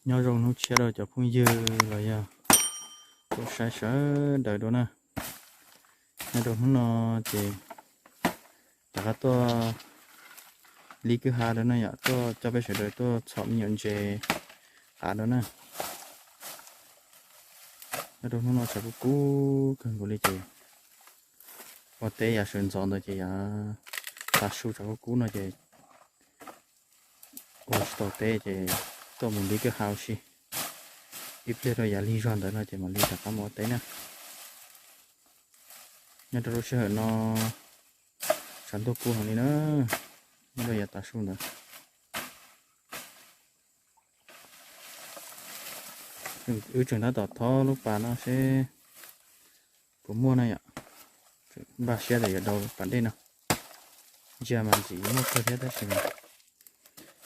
Nyob zoo hnub tshiab rau cov phooj ywg los yog tuaj saib sawv daws dua na. Nyob rau hnub no ces rov qab tuaj li kwj ha rau na yom, tuaj coj peb sawv daws tuaj txhom me nyuam ntses qav rau na. Nyob rau hnub no tshav kub kub kawg nkaus li ces ua teb yav sawv ntxov ntawd ces yav tav su tshav kub kub no ces ua tsis tau teb ces tuaj mus li kwj ha ua si. Ib pliag rau yav lig zog ntawd no ces mam li rov qab mus ua teb na. Nyob rau lub sij hawm no tshav ntuj kub heev li na, nyob rau yav tav su ntawd. Wb tseem tab tom thob lub pas no seb puas muaj na yom. Npaj siab tias yuav daus pas dej no. Ntsia mas ntxim muaj kawg thiab tab sis mas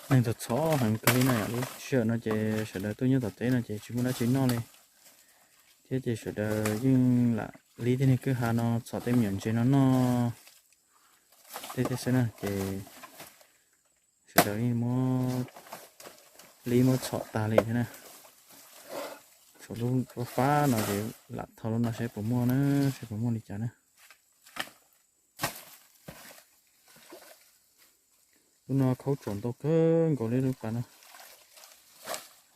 neeg txom txom heev kawg li na yom. Lub sij hawm no ces sawv daws tuaj nyob tom teb no ces tsis muaj dab tsi noj li thiab ces sawv daws yeej lam li tej niag kwj ha no txhom tej me nyuam ntses no noj tej thiab xwb na ces sawv daws yeej muab li muab txhom tag li thiab na. Tshuav lub fab fab no ces lam thau lub no seb puas muaj na, seb puas muaj li cas na. Lub no khaub tsuam ntau kawg nkaus li lub pas no.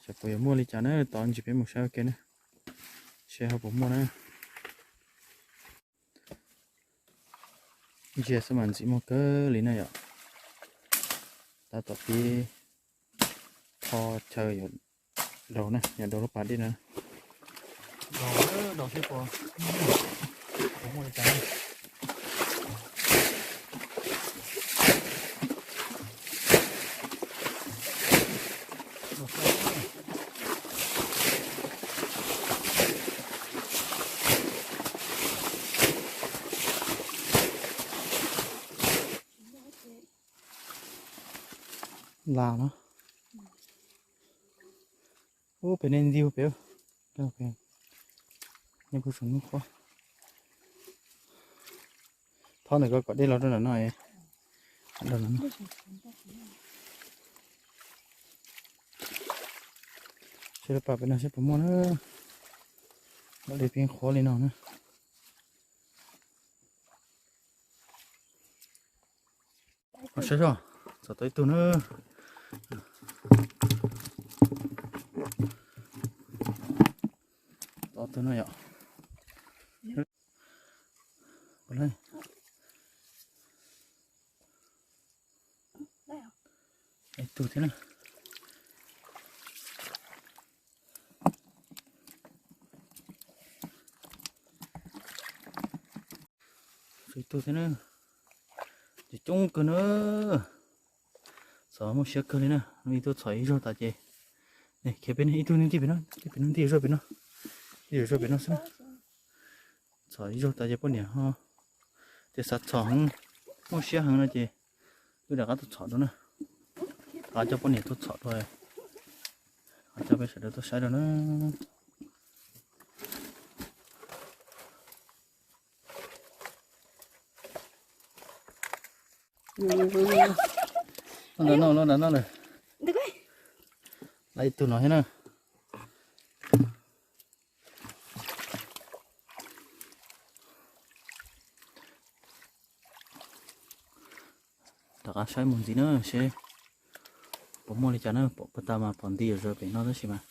Xyov puas yuav muaj li cas na, tos ntsis peb mus saib ua ke na, seb ho puas muaj na. Ntsia xwb mas ntxim muaj kawg li na yom. Tab tom pib tho chaw yuav daus na, yuav daus lub pas dej no. Daus seb puas muaj li cas. Las no. Ub, pem nej nti pem. Nej kuj tseem hnub qhuav. Thob ntawm ko kom dej los rau nram no. Seb lub pas pem no seb puas muaj na. Los dej pib qhuav li no na. Saib seb, txog tau ib tug na. Tau tus no yom. Ib tug thiab na. Ib tug thiab na. Coob coob kawg na. Txhom muaj siab kawg li na, ib tug txhom ib zaug tas ces, khiav pem no, ib tug nti pem no, pem no nti zog pem no, nti zog pem no xwb na. Txhom ib zaug tas ces poj niam ho tias xav txhom heev, muaj siab heev no ces wb rov qab tuaj txhom dua na. Rov qab coj poj niam tuaj txhom dua, rov qab coj peb sawv daws tuaj saib dua na. Lawm no, lawm no lawm. Lawm ib tug no thiab na. Rov qab saib mus ntxiv na seb puas muaj li cas na, pom puag ta mas pom nti zom zaws pem no tab sis mas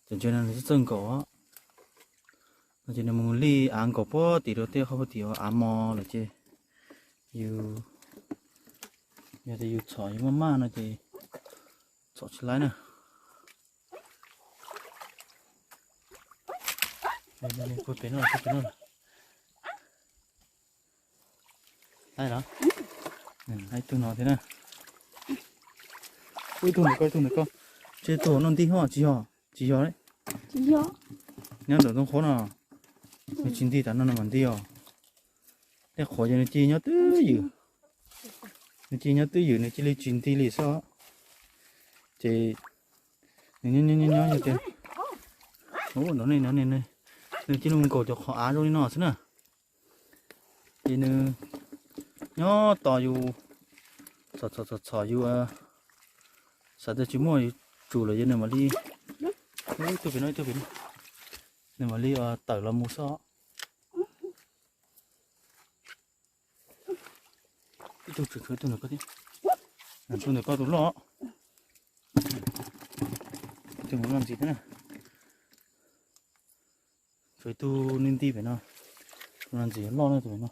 cov ntses no nws txawj nkaum no ces nws mus lij av nkaum puag tim rau tej qhov puag tim av mos lawm ces yus, yog tias yus txhom yus maj maj no ces txhom tsis laib na. Puag pem no, puag pem no. Laib los? Laib ib tug no thiab na. Ib tug ntawm ko, ib tug ntawm ko. Tseg tus hauv no nti ho tsis yog, tsis yog. Nyob ntawm ntoo qhuav no, nws tsis nti tas no no mas nti os. Tej qhuav ces nws cia nyob twj ywm, nws cia nyob twj ywm nws cia li tsis nti li xwb. Ces nws nyob nyob nyob nyob tias, ub, nov ne, nov ne, nws cia li mus nkaum cov qhov av zoo li no xwb na. Ces nws nyob tos yus, txhom txhom txhom txhom yus, xav tias tsis muaj yus tsum lawm ces nws mam li, ib tug pem no, ib tug pem no, nws mam li tawm los mus xwb. Ib tug tsum, tshuav ib tug ntawm koj thiab. Tus ntawm koj tus loj. Tus no ntxiv thiab na. Tshuav ib tug nti nti pem no. Tus no ntxiv loj na tus pem no.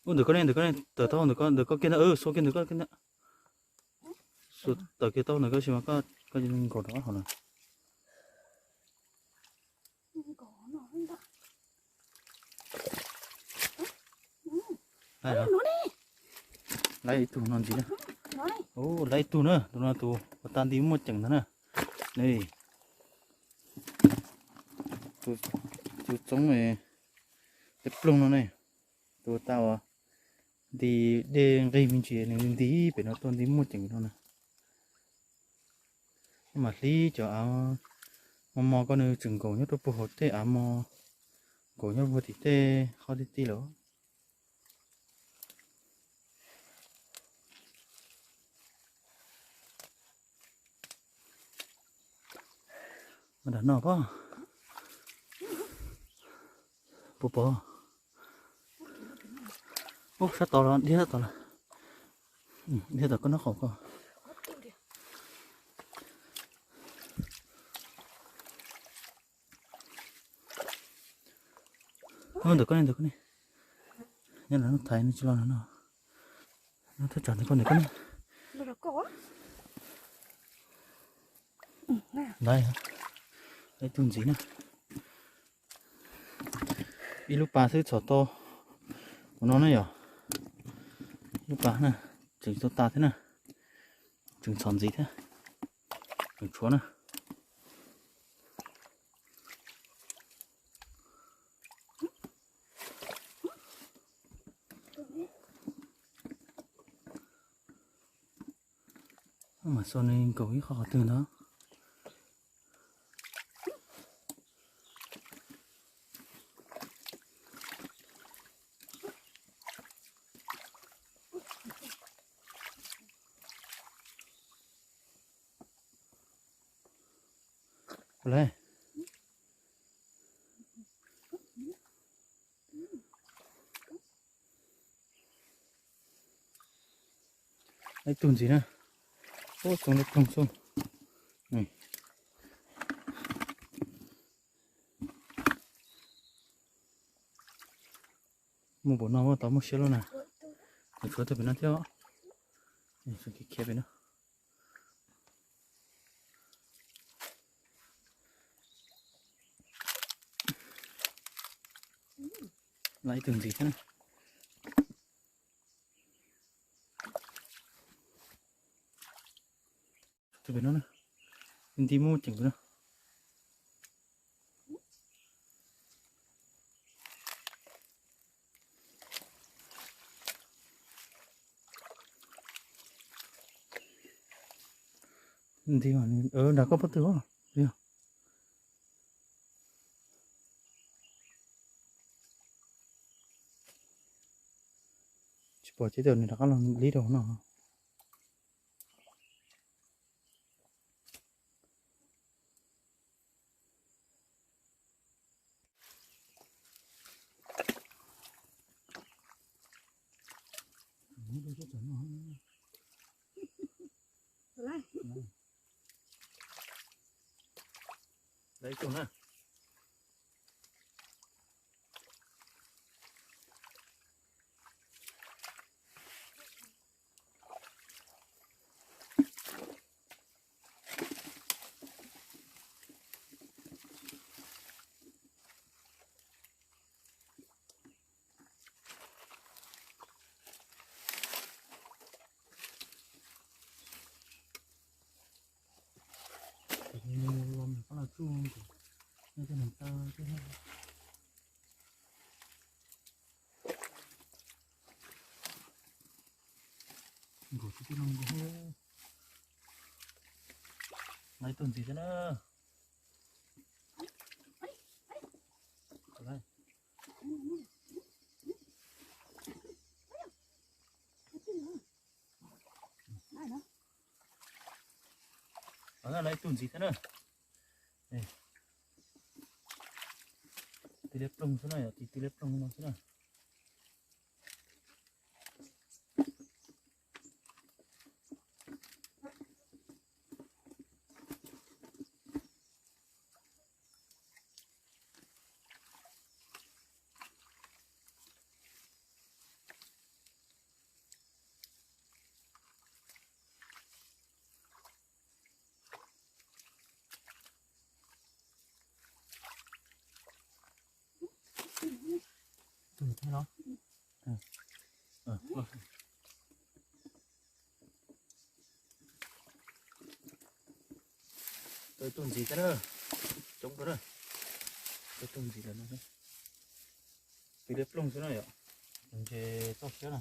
Ub, ntawm koj ne, ntawm koj ne, tawm tau ntawm koj, ntawm koj kiag ntag, xuas kiag ntawm koj kiag ntag. Xuas tawm kiag tau ntawm koj sis mas koj, koj nkaus rov qab hauv lawm. Laiv ib tug no ntxiv na. Ub, laiv ib tug na, tus no tus uas tag nti muaj ceem ntag na. Tus txoob peb ploog no ne, tus uas tag uas nti dej nqig me ntsis nws nti pem no tuaj nti muaj ceem no na. Mas hlib cov av mos mos ko nws tseem nkaum nyob rau puag hauv tej av mos, nkaum nyob puag tim tej qhov tij tij lawm. Mas nram no pob, puas pom? Ub, sab tod los dhia sab tod lawm. Dhia tom koj nraub qaum ko. Ntawm koj ne, ntawm koj ne. Nyob no thaiv no tsis los no. No thaj tsam ntawm koj, ntawm koj ne. Laiv, laiv ib tug ntxiv na. Ib lub pas xwb txhom tau ua no na yom. Ib lub pas na, tseem tau tas thiab na. Tseem txhom ntxiv thiab. Tseem tshuav na. Mas xo nws nkaum ib qho qhov twg ntag. Ib tug ntxiv na. Ub, txoov li ploog xwb. Muaj npaum no tau muaj siab loj na. Tshuav tug pem no thiab. Khiav pem no. Laiv ib tug ntxiv thiab na. Tus pem no na, nti muaj ceem no. Nti nram koj pob tw os. Tsis pom ces nws rov qab los lib rau no. Los nws pab los tsuj. Nkaus tib tug no nkaus. Lawv ib tug ntxiv thiab na. Lawv ib tug ntxiv thiab na. Tis liab ploog xwb na, yog tis tis liab ploog no xwb na. Tus thiab no. Tau tus ntxiv thiab na. Coob kawg na. Tau tus ntxiv lawm no. Tus liab ploog xwb na yom. Ntshe txoj siab na.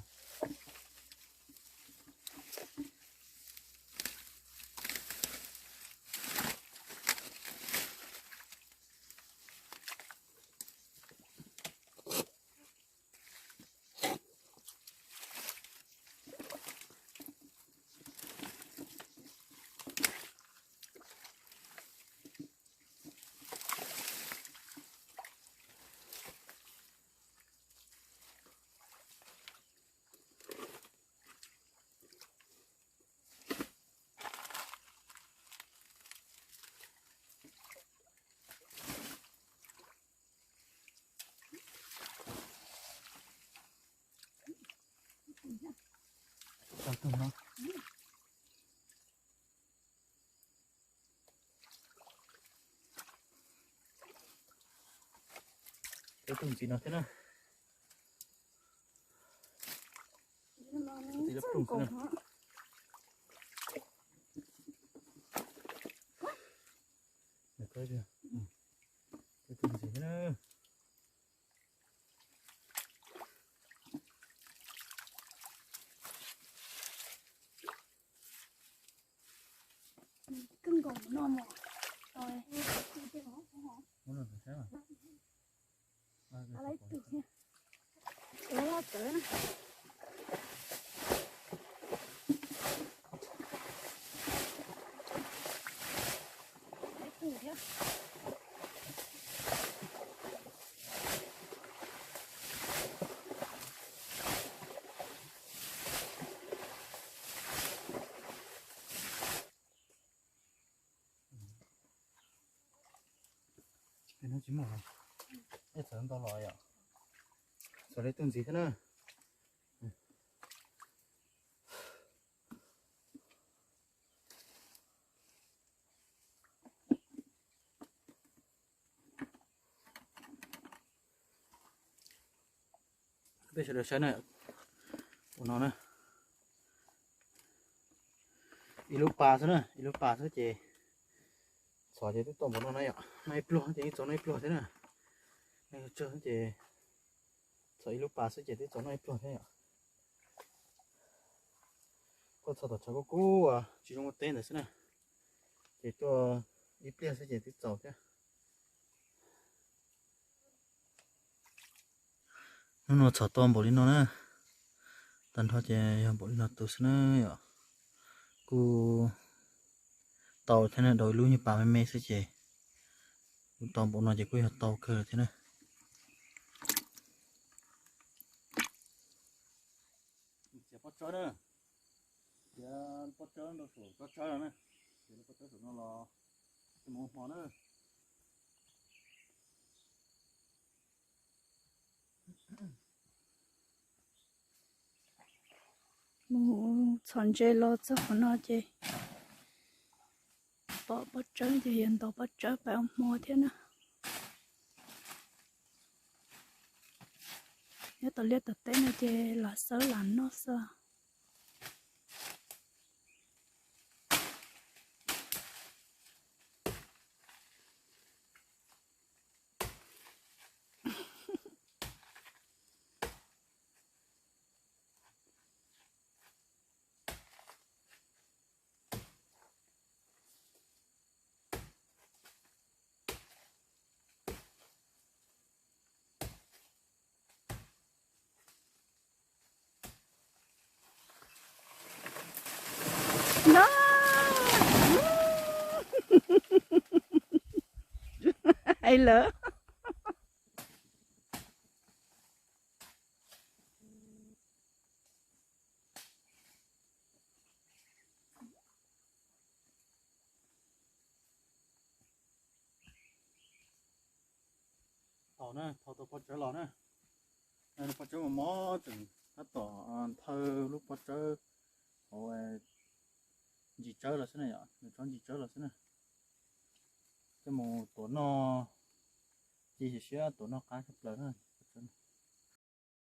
Tau tus no. Tau tus ntxiv no thiab na. Tis liab ploog xwb na. Tau tus ntxiv thiab na. Peb hnub tsis muaj, ej txawm ntau los yom. Txawm li tus ntxiv thiab na. Peb sawv daws saib na, ua no na, ib lub pas xwb na, ib lub pas xwb ces txhom ces twb tau npaum no na yom, noj ib pluag ces yeej txaus noj ib pluag thiab na, noj tsawg ces txhom ib lub pas xwb ces twb txaus noj ib pluag thiab yom. Tuaj txog tom tshav kub kub tsis zoo ua teb ntawd xwb na, ces tuaj ib pliag xwb ces twb txaus thiab. Hnub no txhom tau npaum li no na, tag nrho ces yog npaum li no tus xwb na yom. Kuj tau thiab na, daus ib lub nyuag pas me me xwb ces kuj tau npaum no ces kuj yog tau kawg lawm thiab na. Txiav pob tsawb na, txiav pob tsawb rau saum tsob tsawb no na, txiav pob tsawb saum no los mus hmo na. Mus txhom ntses los txog qhov no ces pom pob tsawb ces yog ntaus pob tsawb pab ua hmo thiab na. Nyob tom liaj tom teb no ces lam xawb lam noj xwb. No, hais lawm. Thaum na, thaum tus pob tsawb los na, pob tsawb mos mos tseem tab tom nthaw lub pob tsawb hauv ntsis tsawb los xwb na yom, nws tsob ntsis tsawb los xwb na. Coj mus tuav noj, cia siab tuav noj qab tshaj plaws na.